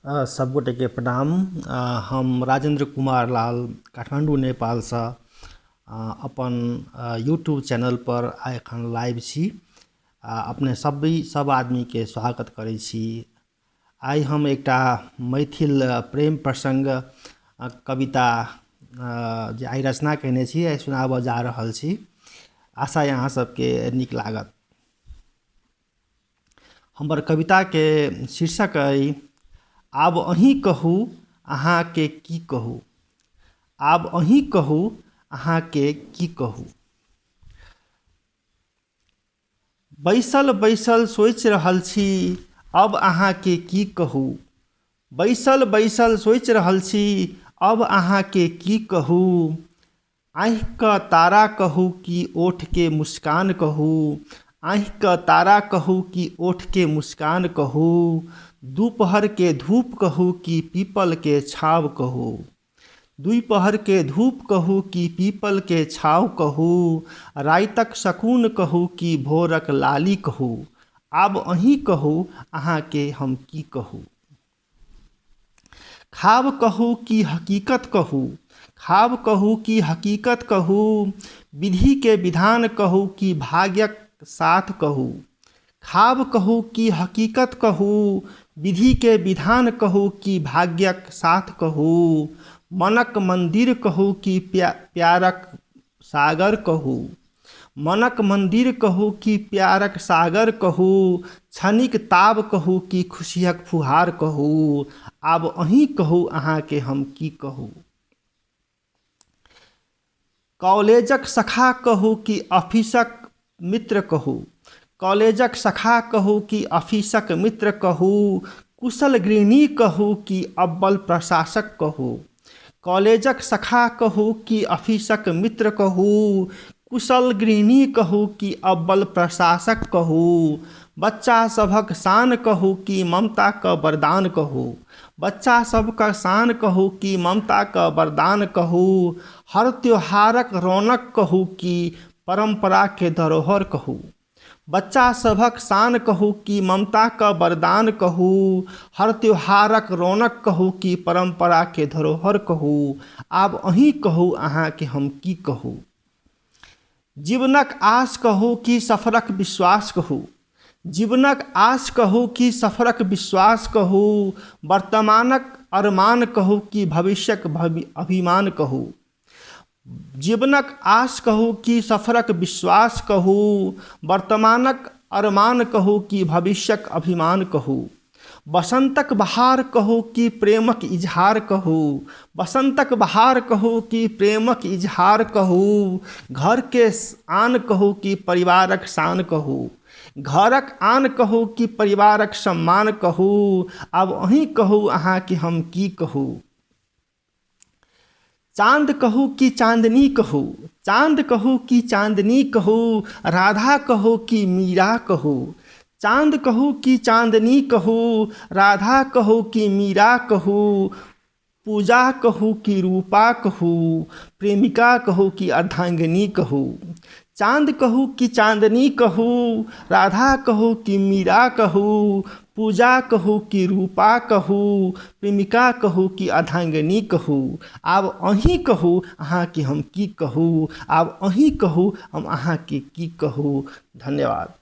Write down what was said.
सबगोटेके प्रणाम। हम राजेन्द्र कुमार लाल काठमाडौँ नेपालसँ अपन यूट्यूब चैनलपर आइ एखन लाइव छी। अपने सभी सब आदमीके स्वागत करै छी। आइ हम एकटा मैथिल प्रेम प्रसङ्ग कविता जे आइ रचना कयने छी, आइ सुनाबऽ जा रहल छी। आशा अइ अहाँ सबके नीक लागत। हमर कविताके शीर्षक अइ आब अहीँ कहू अहाँके की कहू, आब अहीँ कहू अहाँके की कहू। बैसल बैसल सोचि रहल छी अब अहाँके की कहू, बैसल बैसल सोचि रहल छी अब अहाँके की कहू। आँखिके तारा कहू कि ओठके मुस्कान कहू, आँखिके तारा कहू कि ओठके मुस्कान कहू। दुपहरके धूप कहू कि पीपलके छाँव कहू, दुपहरके धूप कहू कि पीपलके छाँव कहू। रातिक सकून कहू कि भोरक लाली कहू, आब अहीँ कहू अहाँके हम की कहू। खाब कहू कि हकीकत कहू, खाब कहू कि हकीकत कहू। विधिके विधान कहू कि भाग्यक साथ कहू, खाब कहू कि हकीकत कहू। विधिके विधान कहू कि भाग्यक साथ कहू। मनक मन्दिर कहू कि प्यारक सागर कहू, मनक मन्दिर कहू कि प्यारक सागर कहू। क्षणिक ताव कहू कि खुशियक फुहार कहू, आब अहीँ कहू अहाँके हम की कहू। कॉलेजक सखा कहू कि ऑफिसक मित्र कहू, कॉलेजक सखा कहू कि ऑफिसक मित्र कहू। कुशल गृहिणी कहू कि अव्वल प्रशासक कहू, कॉलेजक सखा कहू कि ऑफिसक मित्र कहू। कुशल गृहिणी कहू कि अव्वल प्रशासक कहू। बच्चा सभक शान कहू कि ममताके वरदान कहू, बच्चा सबके शान कहू कि ममताके वरदान कहू। हर त्योहारक रौनक कहू कि परम्पराके धरोहर कहू, बच्चा सभक शान कहू कि ममताके वरदान कहू। हर त्योहारक रौनक कहू कि परम्पराके धरोहर कहू, आब अहीँ कहू अहाँके हम की कहू। जीवनक आस कहू कि सफरक विश्वास कहू, जीवनक आस कहू कि सफरक विश्वास कहू। वर्तमानक अरमान कहू कि भविष्यक अभिमान कहू, जीवनक आस कहू कि सफरक विश्वास कहू। वर्तमानक अरमान कहू कि भविष्यक अभिमान कहू। बसन्तक बहार कहू कि प्रेमक इजहार कहू, बसन्तक बहार कहू कि प्रेमक इजहार कहू। घरके आन कहू कि परिवारक शान कहू, घरक आन कहू कि परिवारक सम्मान कहू। आब अहीँ कहू अहाँके हम की कहू। चाँद कहू कि चाँदनी कहू, चाँद कहू कि चाँदनी कहू। राधा कहू कि मीरा कहू, चाँद कहू कि चाँदनी कहू। राधा कहू कि मीरा कहू, पूजा कहू कि रूपा कहू। प्रेमिका कहू कि अर्धांगिनी कहू, चाँद कहू कि चाँदनी कहू। राधा कहू कि मीरा कहू, पूजा कहू कि रूपा कहू। प्रेमिका कहू कि अर्धांगिनी कहू, आब अहीँ कहू अहाँके हम की कहू, आब अहीँ कहू हम अहाँके की कहू। धन्यवाद।